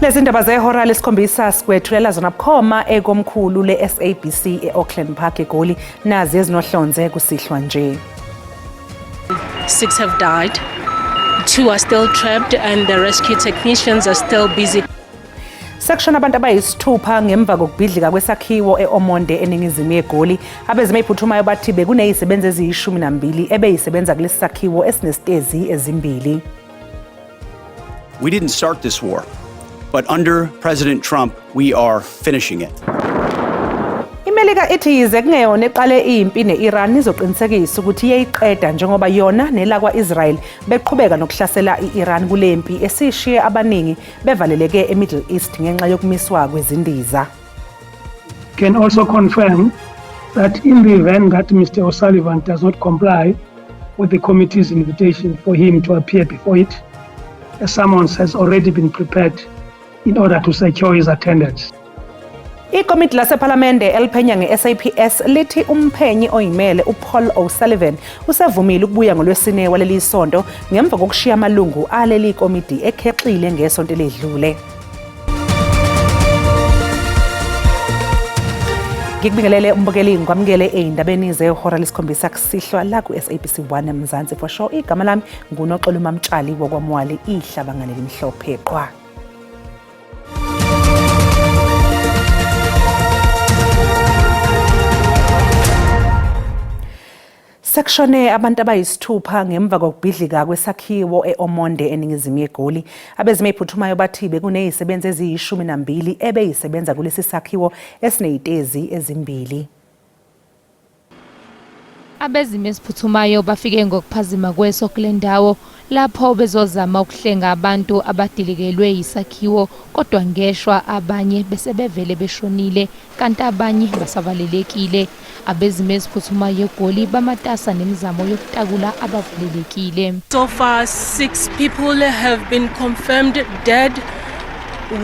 Lezi ndaba zehora lesikhombisa sikwethulela zona bukhoma ekomkhulu le-SABC e-Auckland Park eGoli, nazi ezinohlonze kusihlwa nje. 6 have died, 2 are still trapped and the rescue technicians are still busy. Sekushona abantu abayisithupha ngemva kokubhidlika kwesakhiwo e-Omonde eningizimu yeGoli. Abezimo eziphuthumayo bathi bekunezisebenzi eziyi-12 ebeyisebenza kulesi sakhiwo esinesitezi ezimbili. We didn't start this war, but under President Trump, we are finishing it. IMelika ithi yize kungeyona eqale impi ne-Iran izoqinisekisa ukuthi iyayiqeda njengoba yona nelakwa-Israel beqhubeka nokuhlasela i-Iran kule mpi esishiye abaningi bevaleleke e-Middle East ngenxa yokumiswa kwezindiza. Can also confirm that in the event that Mr. O'Sullivan does not comply with the committee's invitation for him to appear before it, a summons has already been prepared in order to secure his attendance. Ikomiti lasePhalamende eliphenya nge-SAPS lithi umphenyi oyimele uPaul O'Sullivan usevumile ukubuya ngoLwesine waleli sonto ngemva kokushiya amalungu aleli komiti ekhexile ngesonto eledlule. Ngikubingelele umbukeli, ngikwamukele ey'ndabeni zehora lesikhombisa kusihlwa la ku-SABC 1 Mzansi for sure. Igama lami nguNoxolo Mamtshali wakwaMwali, ihlabangane limhlophe qwa. Sekushone abantu abayisithupha ngemva kokubhidlika kwesakhiwo e-Omonde eningizimu yeGoli. Abezimo eziphuthumayo bathi bekunezisebenzi eziyi-12 ebeyisebenza kulesi sakhiwo esinezitezi ezimbili. Abezimo eziphuthumayo bafike ngokuphazima kweso kule ndawo lapho bezozama ukuhlenga abantu abadilikelwe yisakhiwo, kodwa ngeshwa abanye besebevele beshonile kanti abanye basavalelekile. Abezimo eziphuthumayo eGoli bamatasa nemizamo yokutakula abavalelekile. So far, 6 people have been confirmed dead.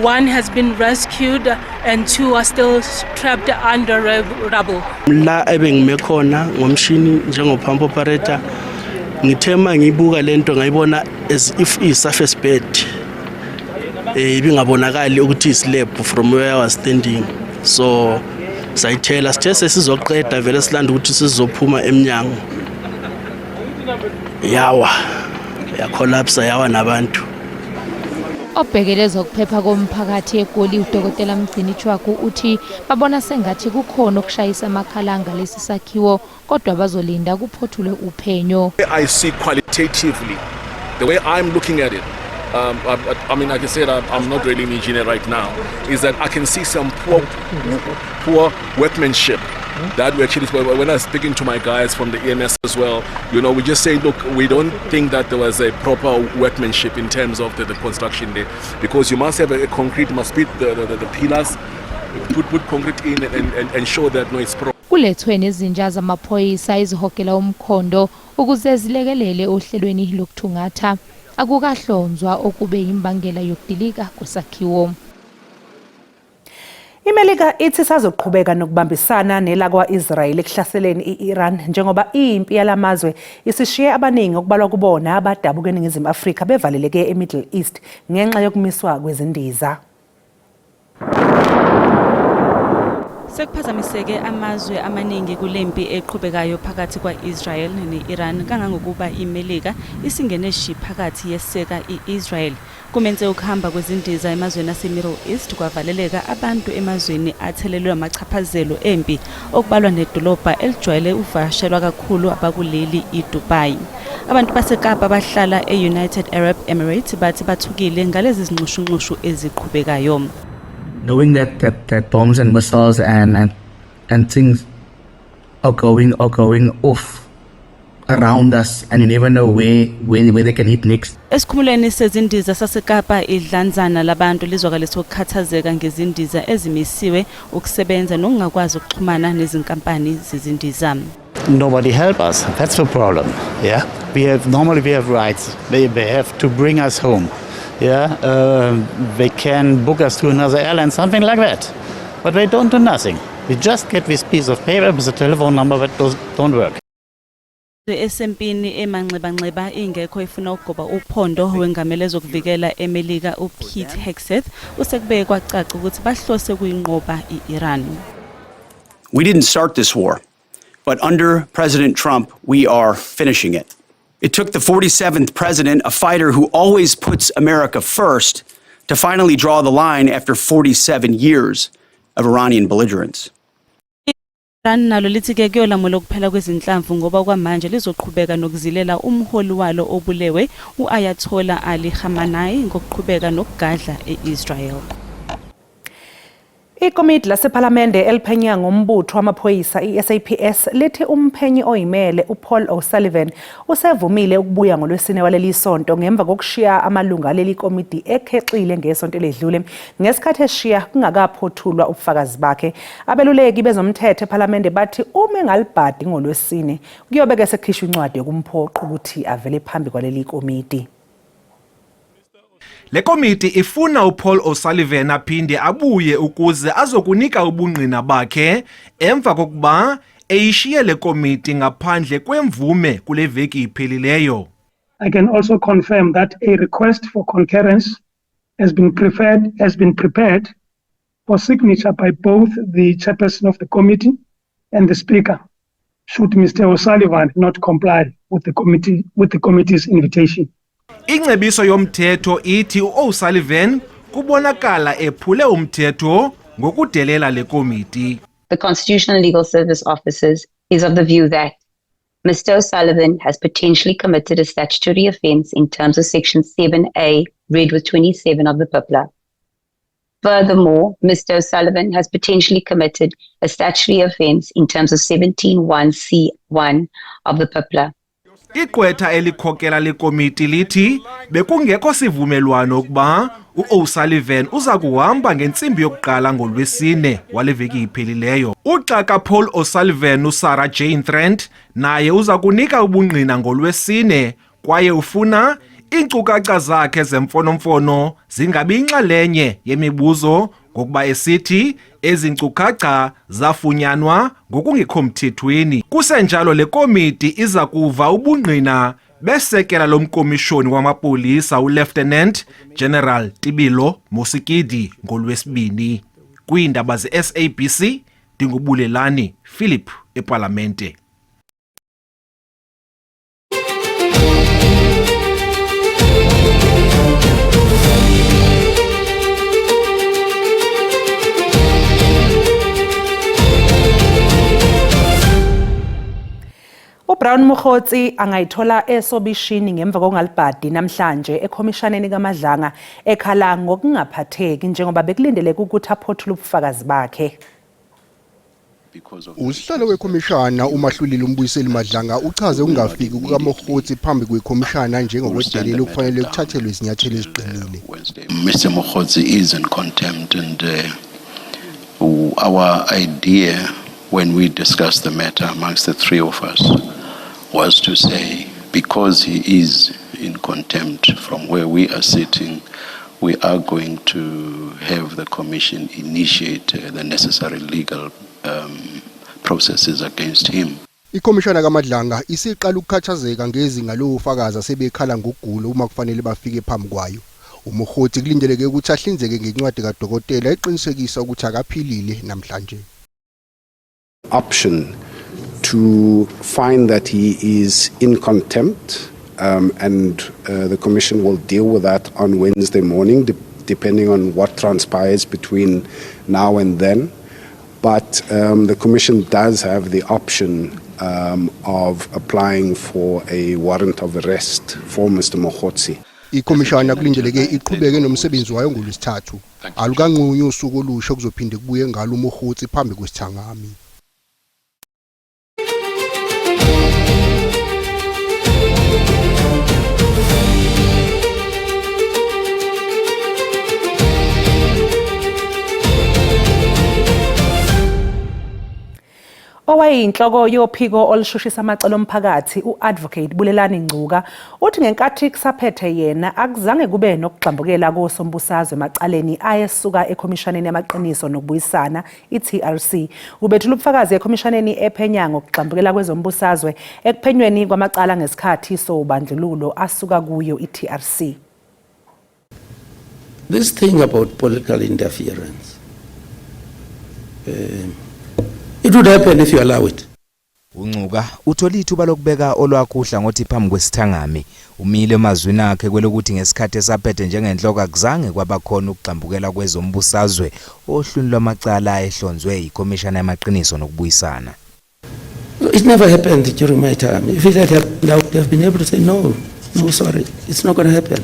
1 has been rescued and 2 are still trapped under rubble. La ebengime khona ngomshini njengo-pump operator, ngithe uma ngiyibuka lento ngayibona as if iyi-surface bed, ibingabonakali ukuthi i-slab from where I was standing. So sayithela, sithe sesizoqeda vele silanda ukuthi sizophuma emnyango, yawa, yacollapse, yawa nabantu. Obhekele ezokuphepha komphakathi eGoli uDokotela Mgcini Chwaku uthi babona sengathi kukhona okushayisa amakhala ngalesi sakhiwo, kodwa bazolinda kuphothulwe uphenyo. I see qualitatively the way I'm looking at it. I mean, like I said, I'm not really an engineer right now, is that I can see some poor workmanship that we actually, when I was speaking to my guys from the EMS as well, you know, we just say, look, we don't think that there was a proper workmanship in terms of the construction there, because you must have a concrete, must be the pillars, put concrete in and ensure that no, it's proper. Kulethwe nezinja zamaphoyisa ezihogela umkhondo ukuze zilekelele ohlelweni lokuthungatha. Akukahlonzwa okube imbangela yokudilika kwesakhiwo. IMelika ithi sazoqhubeka nokubambisana nelakwa-Israel ekuhlaseleni i-Iran njengoba impi yalamazwe isishiye abaningi okubalwa kubona abadabuka eNingizimu Afrika bevaleleke eMiddle East ngenxa yokumiswa kwezindiza. Sekuphazamiseke amazwe amaningi kulempi eqhubekayo phakathi kwa-Israel ne-Iran, kangangokuba iMelika isingene shi phakathi yeseka i-Israel. Kumenze ukuhamba kwezindiza emazweni ase-Middle East kwavaleleka abantu emazweni athelelwe amachaphazelo empi, okubalwa nedolobha elijwayele ukuvakashelwa kakhulu abakuleli iDubai. Abantu baseKapa abahlala e-United Arab Emirates bathi bathukile ngalezi zinxushunxushu eziqhubekayo. Knowing that bombs and missiles and things are going off around us, and you never know where they can hit next. Esikhumulweni sezindiza saseKapa idlanzana labantu lizwakalisa ukukhathazeka ngezindiza ezimisiwe ukusebenza nokungakwazi ukuxhumana nezinkampani zezindiza. Nobody help us. That's the problem. Yeah, normally we have rights. They have to bring us home. Yeah, they can book us to another airline, something like that. But they don't do nothing. We just get this piece of paper with a telephone number that don't work. Esempini emanxebanxeba ingekho ifuna ukugoba uphondo wengamele ezokuvikela eMelika uPete Hegseth usekubeke kwacaca ukuthi bahlose ukuyinqoba i-Iran. We didn't start this war, but under President Trump, we are finishing it. It took the 47th president, a fighter who always puts America first, to finally draw the line after 47 years of Iranian belligerence. Iran nalo lithi-ke kuyolamula ukuphela kwezinhlamvu ngoba kwamanje lizoqhubeka nokuzilela umholi walo obulewe u-Ayatollah Ali Khamenei ngokuqhubeka nokugadla e-Israel. Ikomidi lasePhalamende eliphenya ngombutho wamaphoyisa i-SAPS lithi umphenyi oyimele uPaul O'Sullivan usevumile ukubuya ngoLwesine waleli sonto ngemva kokushiya amalungu aleli komidi ekhexile ngesonto eledlule ngesikhathi eshiya kungakaphothulwa ubufakazi bakhe. Abeluleki bezomthetho ePhalamende bathi uma engalibhadi ngoLwesine kuyobe ke sekukhishwa incwadi yokumphoqa ukuthi avele phambi kwaleli komidi. Le komiti ifuna uPaul O'Sullivan aphinde abuye ukuze azokunika ubungqina bakhe emva kokuba eyishiye le komiti ngaphandle kwemvume kule veki iphelileyo. I can also confirm that a request for concurrence has been prepared for signature by both the chairperson of the committee and the speaker, should Mr. O'Sullivan not comply with the committee's invitation. Ingcebiso yomthetho ithi uO'Sullivan kubonakala ephule umthetho ngokudelela le komiti. The Constitutional Legal Service Officers is of the view that Mr. O'Sullivan has potentially committed a statutory offence in terms of Section 7A, read with 27 of the PIPLA. Furthermore, Mr. O'Sullivan has potentially committed a statutory offence in terms of 17.1C1 of the PIPLA. Igqwetha elikhokela le komiti lithi bekungekho sivumelwano ukuba uO'Sullivan uza kuhamba ngentsimbi yokuqala ngoLwesine wale veki iphelileyo. Uxa kaPaul O'Sullivan uSarah Jane Trent naye uza kunika ubungqina ngoLwesine kwaye ufuna iinkcukacha zakhe zemfonomfono zingabi yinxalenye yemibuzo ngokuba esithi ezi nkcukacha zafunyanwa ngokungekho mthethweni. Kusenjalo le komiti iza kuva ubungqina besekela lomkomishoni wamapolisa uLieutenant General Tibilo Mosikidi ngoLwesibini. Kwiindaba ze-SABC ndinguBulelani Philip ePalamente. UBrown Mogotsi angayithola esobishini ngemva kokungalibhadi namhlanje ekhomishaneni kaMadlanga ekhala ngokungaphatheki njengoba bekulindeleke ukuthi aphothule ubufakazi bakhe. Usihlalo wekhomishana umahluleli uMbuyiseli Madlanga uchaze ukungafiki kukaMogotsi phambi kwekhomishana njengokwedelela okufanele kuthathelwe izinyathelo eziqinile. Mr. Mogotsi is in contempt, and our idea when we discussed the matter amongst the three of us was to say, because he is in contempt from where we are sitting, we are going to have the commission initiate the necessary legal processes against him. Ikhomishana kaMadlanga isiqala ukukhathazeka ngezinga lofakazi asebekhala ngokugula uma kufanele bafike phambi kwayo. UMogotsi kulindeleke ukuthi ahlinzeke ngencwadi kadokotela eqinisekisa ukuthi akaphilile namhlanje. Option to find that he is in contempt, and the commission will deal with that on Wednesday morning, depending on what transpires between now and then. But the commission does have the option of applying for a warrant of arrest for Mr. Mogotsi. Ikhomishana kulindeleke iqhubeke nomsebenzi wayo ngolwesithathu. Alukanqunywa usuku olusha kuzophinde kubuye ngalo uMogotsi phambi kwesithangami. Owayeyinhloko yophiko olushushisa amacala omphakathi u-Advocate Bulelani Ngcuka uthi ngenkathi kusaphethe yena akuzange kube nokugxambukela kosombusazwe emacaleni ayesuka ekhomishaneni yamaqiniso nokubuyisana i-TRC. Ubethula ubufakazi ekhomishaneni ephenya ngokugxambukela kwezombusazwe ekuphenyweni kwamacala ngesikhathi sobandlululo asuka kuyo i-TRC. This thing about political interference, it would happen if you allow it. UNcuka uthole ithuba lokubeka olwakhe uhlangothi phambi kwesithangami. Umile emazwini akhe kwelokuthi ngesikhathi esaphethe njengenhloko akuzange kwabakhona ukugxambukela kwezombusazwe ohlwini lwamacala ayehlonzwe yikhomishana yamaqiniso nokubuyisana. It never happened during my time. If it had happened, I would have been able to say, no, no, sorry, it's not going to happen.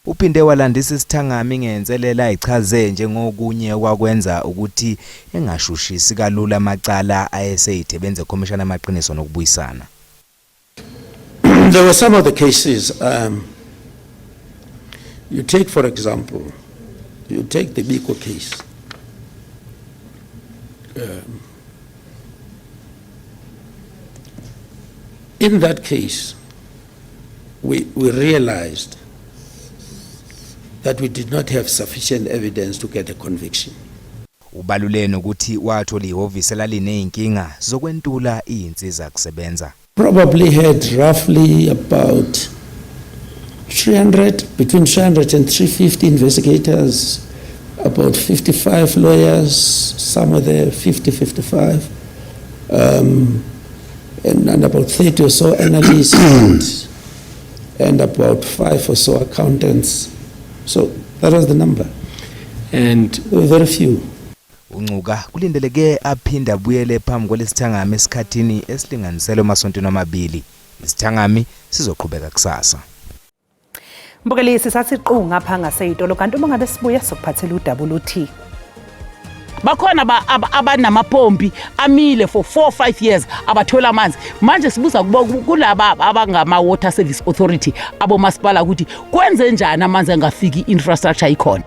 Uphinde walandisa isithangami ngenselela ayichaze njengokunye okwakwenza ukuthi engashushisi kalula amacala ayeseyithebe ekhomishana yamaqiniso nokubuyisana. There were some of the cases, you take, for example, you take the Biko case. In that case, we realized that we did not have sufficient evidence to get a conviction. Ubalule nokuthi wathola ihhovisi elaliney'nkinga zokwentula iy'nsiza kusebenza. Probably had roughly about 300, between 300 and 350 investigators, about 55 lawyers, somewhere there, 50, 55, and about 30 or so analysts and about 5 or so accountants. So that was the number. And there were very few. UNcuka kulindeleke aphinde abuyele phambi kwalesithangami esikhathini esilinganiselwe emasontweni amabili. Isithangami sizoqhubeka kusasa. Mbukeli, sisathi qu ngapha ngaseyitolo, kanti uma ngabe sibuya sokuphathela uWT. Bakhona abanamapompi amile for 4 5 years, abathola amanzi. Manje sibuza kubo kulaba abangama-Water Service Authority, abomasipala, ukuthi kwenze njani amanzi angafiki, i-infrastructure ikhona?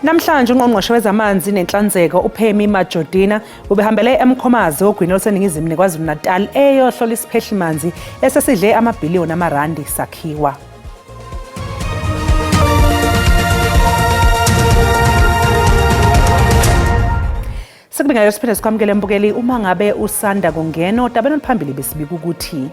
Namhlanje ungqongqoshe wezamanzi nenhlanzeko uPemmy Majodina ubehambele eMkhomazi ogwini oluseningizimu neKwaZulu-Natal eyohlola isiphehlimanzi esesidle amabhiliyoni amarandi sakhiwa. Sikubingayo siphinde sikwamukele mbukeli uma ngabe usanda kungena odabeni oluphambili besibika ukuthi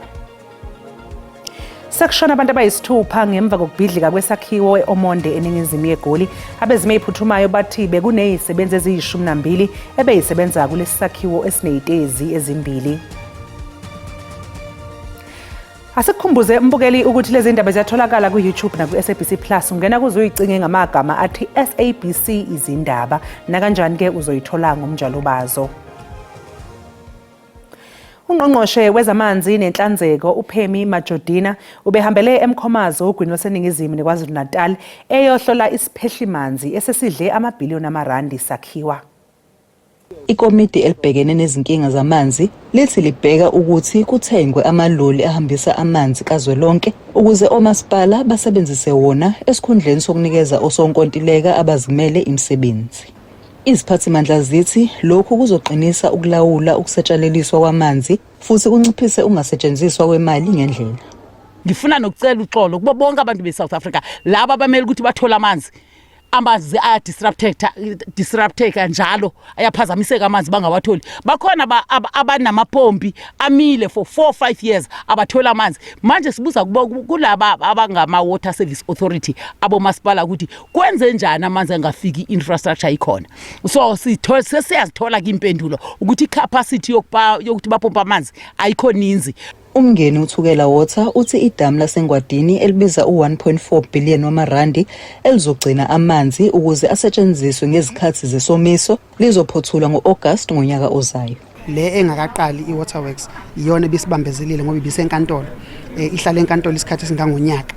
sekushona abantu abayisithupha ngemva kokubhidlika kwesakhiwo e-Omonde eningizimu yeGoli. Abezimo ey'phuthumayo bathi bekuney'sebenzi eziyi-12 ebeyisebenza kulesi sakhiwo esiney'tezi ezimbili. Asikukhumbuze mbukeli ukuthi lezi ndaba ziyatholakala ku-YouTube naku-SABC Plus. Ungena kuze uyicinge ngamagama athi SABC izindaba. Nakanjani-ke uzoyithola ngomnjalo bazo. Ungqongqoshe wezamanzi nenhlanzeko uPemmy Majodina ubehambele eMkhomazi ogwini lwaseningizimu neKwaZulu-Natal eyohlola isiphehlimanzi esesidle amabhiliyoni amarandi sakhiwa. Ikomidi elibhekene nezinkinga zamanzi lithi libheka ukuthi kuthengwe amaloli ahambisa amanzi kazwelonke ukuze omasipala basebenzise wona esikhundleni sokunikeza osonkontileka abazimele imisebenzi. Iziphathimandla zithi lokhu kuzoqinisa ukulawula ukusetshalaliswa kwamanzi futhi kunciphise ukungasetshenziswa kwemali ngendlela. Ngifuna nokucela uxolo kubo bonke abantu be-South Africa, laba abamele ukuthi bathole amanzi. Amanzi aya-disrupteka njalo, ayaphazamiseka amanzi bangawatholi. Bakhona abanamapompi amile for 4 5 years, abathola amanzi. Manje sibuza kubo kulaba abangama-Water Service Authority, abomasipala, ukuthi kwenze njani amanzi angafiki, i-infrastructure ikhona? So sesiyazithola-ke impendulo ukuthi i-capacity yokuthi bapompa amanzi ayikho ninzi. Umngeni uThukela Water uthi idamu laseNgwadini elibiza u-1.4 billion wamarandi elizogcina amanzi ukuze asetshenziswe ngezikhathi zesomiso lizophothulwa ngo-August ngonyaka ozayo. Le engakaqali i-waterworks iyona ebisibambezelile ngoba ibisenkantolo, ihlala enkantolo isikhathi esingangonyaka,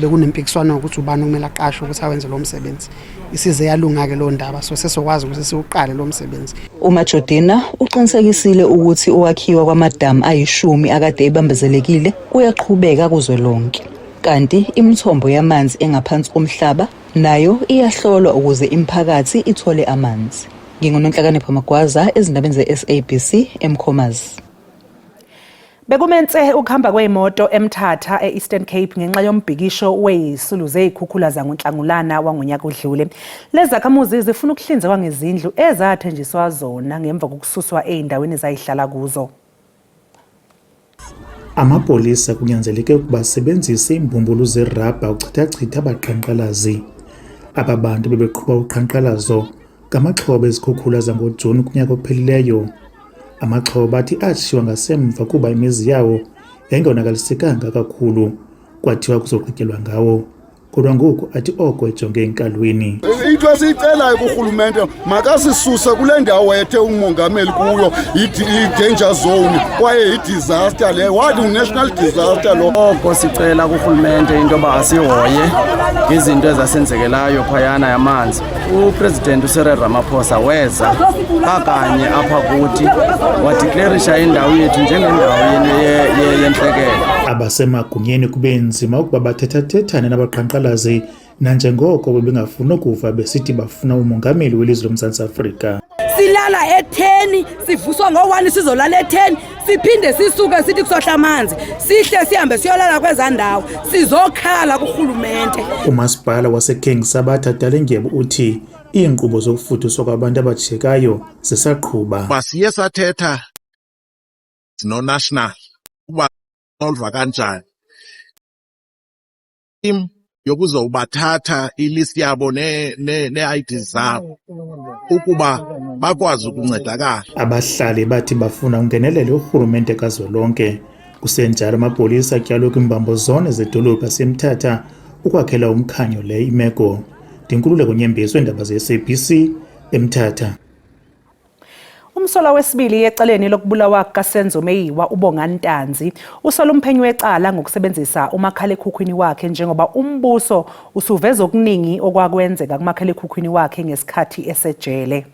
bekunempikiswano ukuthi ubani okumele aqashwe ukuthi awenze lo msebenzi. Isize yalunga-ke leyo ndaba, so sesokwazi ukuthi siwuqale lo msebenzi. UMajodina uqinisekisile ukuthi ukwakhiwa kwamadamu ayishumi akade ebambezelekile kuyaqhubeka kuzwelonke. Kanti imithombo yamanzi engaphansi komhlaba nayo iyahlolwa ukuze imiphakathi ithole amanzi. NginguNonhlakanipho Magwaza ezindabeni ze-SABC eMkhomazi. Bekume nse ukuhamba kwey'moto eMthatha e-Eastern Cape ngenxa yombhikisho wey'sulu zey'khukhula zangoNhlangulana wangonyaka odlule. Lezi zakhamuzi zifuna ukuhlinzekwa ngezindlu ezathenjiswa zona ngemva kokususwa ey'ndaweni ezayihlala kuzo. Amapolisa kunyanzeleke ukuba asebenzise iimbumbulu zerabha ukuchithachitha abaqhankqalazi. Aba bantu bebeqhuba uqhankqalazo ngamaxhoba ezikhukhula zangoJuni kunyaka ophelileyo. Amaxhoba athi ashiywa ngasemva kuba imizi yawo yayingonakalisekanga kakhulu, kwathiwa kuzogqityelwa ngawo. Kodwa ngoku athi oko ejonge enkalweni. Into esiyicelayo kurhulumente makasisuse kule ndawo wayethe umongameli kuyo i-danger zone kwaye yi-disaster leyo, wathi ngu-national disaster lo. Oko sicela kurhulumente into yoba asihoye ngezinto ezasenzekelayo phayana yamanzi. UPresident uCyril Ramaphosa weza kakanye apha kuthi wadeklerisha indawo yethu njengendawo yentlekele. Abasemagunyeni kube nzima ukuba bathethathethane nabaqhankqalazi nanjengoko bebengafuni ukuva besithi bafuna umongameli welizwe loMzantsi Afrika. Silala etheni, sivuswa ngo-1 sizolala etheni, siphinde sisuke sithi kusohla amanzi, sihle sihambe siyolala kwezaa ndawo, sizokhala kurhulumente. Umasipala waseKing Sabatha Dalindyebo uthi iinkqubo zokufuduswa kwabantu abajikayo zisaqhuba. Basiye sathetha no-national uba solva kanjani team yokuzowubathatha ilist yabo nee-ID zabo ukuba bakwazi ukuncedakala. Abahlali bathi bafuna ungenelele urhulumente kazwelonke. Kusenjalo amapolisa atyalwe kwiimbambo zone zedolophu yaseMthatha ukwakhela umkhanyo le imeko. Ndinkululeko Nyembezi weendaba ze-SABC eMthatha. Umsolwa wesibili ecaleni lokubulawa kukaSenzo Meyiwa uBonga Ntanzi usola umphenyi wecala ngokusebenzisa umakhalekhukhwini wakhe njengoba umbuso usuveza okuningi okwakwenzeka kumakhalekhukhwini wakhe ngesikhathi esejele.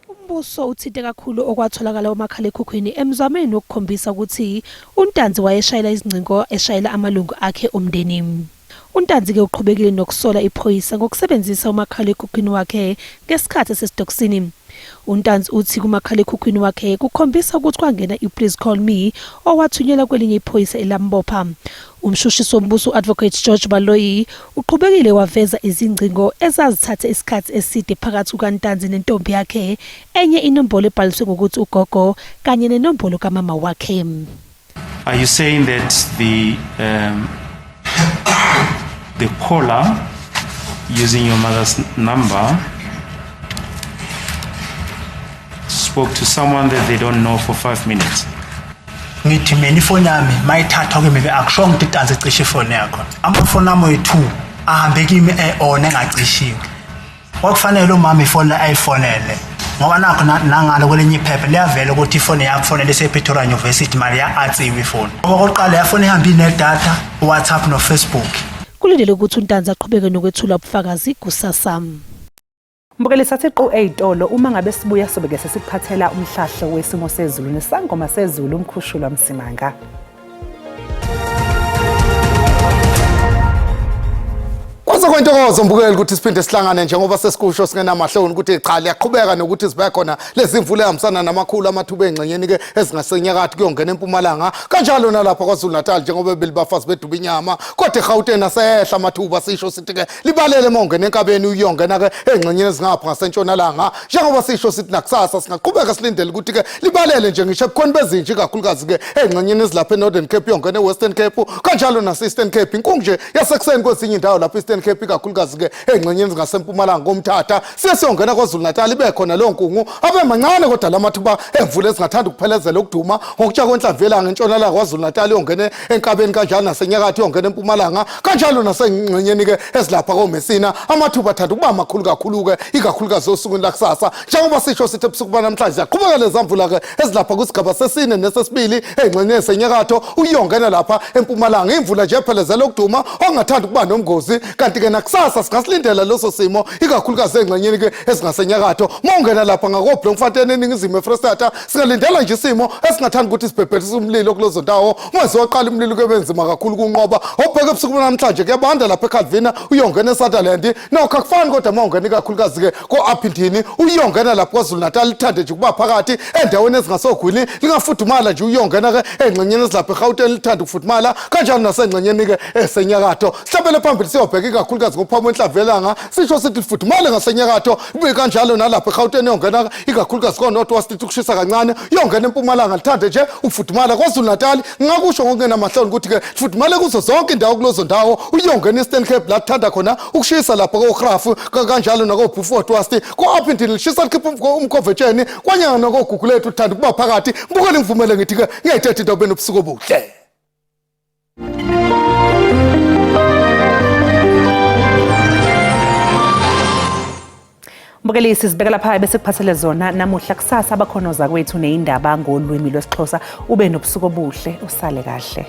Umbuso uthinte kakhulu okwatholakala umakhalekhukhwini emzamweni wokukhombisa ukuthi uNtanzi wayeshayela izingcingo eshayela amalungu akhe omndeni. UNtanzi-ke uqhubekile nokusola iphoyisa ngokusebenzisa umakhalekhukhwini wakhe ngesikhathi esesitokisini. UNtanzi uthi kumakhalekhukhwini wakhe kukhombisa ukuthi kwangena i-please call me owathunyelwa kwelinye iphoyisa elambopha. Umshushisi wombuso u-Advocate George Baloyi uqhubekile waveza izingcingo ezazithathe isikhathi eside phakathi kukaNtanzi nentombi yakhe, enye inombolo ebhaliswe ngokuthi ugogo kanye nenombolo kamama wakhe. Are you saying that the caller using your mother's number spoke to someone that they don't know for 5 minutes? Ngithi mina ifoni yami mayithathwa kimi, akushongo ukuthi Ntanzi ecishe ifoni yakho. Amafoni ami oyi-two ahambe kimi e-on engacishiwe. Kwakufanele umama ifoni ayifonele ngoba nakho nangalo kwelinye iphepha liyavela ukuthi ifoni yakufonela isePretoria University, mali ya-atsiwe ifoni. Okokuqala yafoni ihambe inedatha, WhatsApp no-Facebook. Kulindeleke ukuthi uNtanzi aqhubeke nokwethula ubufakazi kusasa. Mbukeli, sathi qu ey'tolo. Uma ngabe sibuya sobe-ke sesikuphathela umhlahlo wesimo sezulu nesangoma sezulu uMkhushulwa Msimanga. Kwaze kwentokozo mbukeli ukuthi siphinde sihlangane njengoba sesikusho singenamahloni ukuthi cha, liyaqhubeka nokuthi zibe khona lezi mvula ehambisana namakhulu amathuba engxenyeni-ke ezingasenyakatho kuyongena empumalanga, kanjalo nalapha KwaZulu Natal njengoba belibafazi beduba inyama, kodwa eGauteng asehla amathuba. Sisho sithi-ke libalele uma ungena enkabeni uyongena-ke engxenyeni ezingapha ngasentshonalanga, njengoba sisho sithi nakusasa singaqhubeka silindele ukuthi-ke libalele nje ngisho ebukhoni bezinja, ikakhulukazi-ke engxenyeni ezilapha e-Northern Cape uyongena e-Western Cape, kanjalo nase-Eastern Cape. Inkungu nje yasekuseni kwezinye indawo lapho Eastern Cape, ikakhulukazi-ke engxenyeni zingasempumalanga komthatha, siye siyongena KwaZulu Natal, ibe khona leyo nkungu, abe mancane kodwa la mathuba emvula ezingathanda ukuphelezela ukuduma ngokutsha kwenhlamvu yelanga entshonalanga KwaZulu Natal, iyongena enkabeni, kanjalo nasenyakatho, iyongena empumalanga, kanjalo nasengxenyeni-ke ezilapha koMessina. Amathuba athanda ukuba makhulu kakhulu-ke, ikakhulukazi osukwini lakusasa, njengoba sisho sithi ebusuku banamhlanje ziyaqhubeka leza mvula-ke ezilapha kwisigaba sesine nesesibili engxenyeni esenyakatho uyongena lapha empumalanga, imvula nje ephelezela ukuduma okungathanda ukuba nomngozi. Kanti-ke Nakusasa singasilindela leso simo, ikakhulukazi engxenyeni-ke ezingasenyakatho. Uma ungena lapha ngakoBloemfontein eningizimu eFrestata, singalindela nje isimo esingathanda ukuthi sibhebhethise umlilo kulezo ndawo. Uma siwaqala umlilo kube nzima kakhulu ukunqoba. Obheke ebusuku namhlanje kuyabanda lapha eCalvina, uyongena eSutherland. Nokho akufani kodwa uma ungena ikakhulukazi-ke ko-Upington, uyongena lapha KwaZulu-Natal, lithande nje ukuba phakathi endaweni ezingasogwini, lingafudumala nje. Uyongena-ke engxenyeni ezilapha eGauteng, lithanda ukufudumala kanjalo nasengxenyeni-ke esenyakatho. Sihlabele phambili siyobheka ikakhulukazi ngophamu wenhlamvu, sisho sithi lifudumale ngasenyakatho, kube kanjalo nalapha eGauteng, yongena ikakhulukazi ko-North West, lithi ukushisa kancane. Uyongena empumalanga, lithande nje ukufudumala. KwaZulu-Natal ngingakusho ngokungenamahloni ukuthi-ke lifudumale kuzo zonke indawo kulezo ndawo. Uyongena Eastern Cape, la kuthanda khona ukushisa lapho koGraaf, kanjalo nakoBeaufort West, ko-Upington lishisa likhipha umkhovetsheni. Kwanyanga nakoGugulethu lithanda ukuba phakathi. Mbukele, ngivumele ngithi-ke ngiyayithetha into benobusuku obuhle. Mbukeli, sizibeka lapha bese kuphathele zona namuhla. Kusasa abakhona zakwethu neyindaba ngolwimi lwesiXhosa. Ube nobusuku obuhle, usale kahle.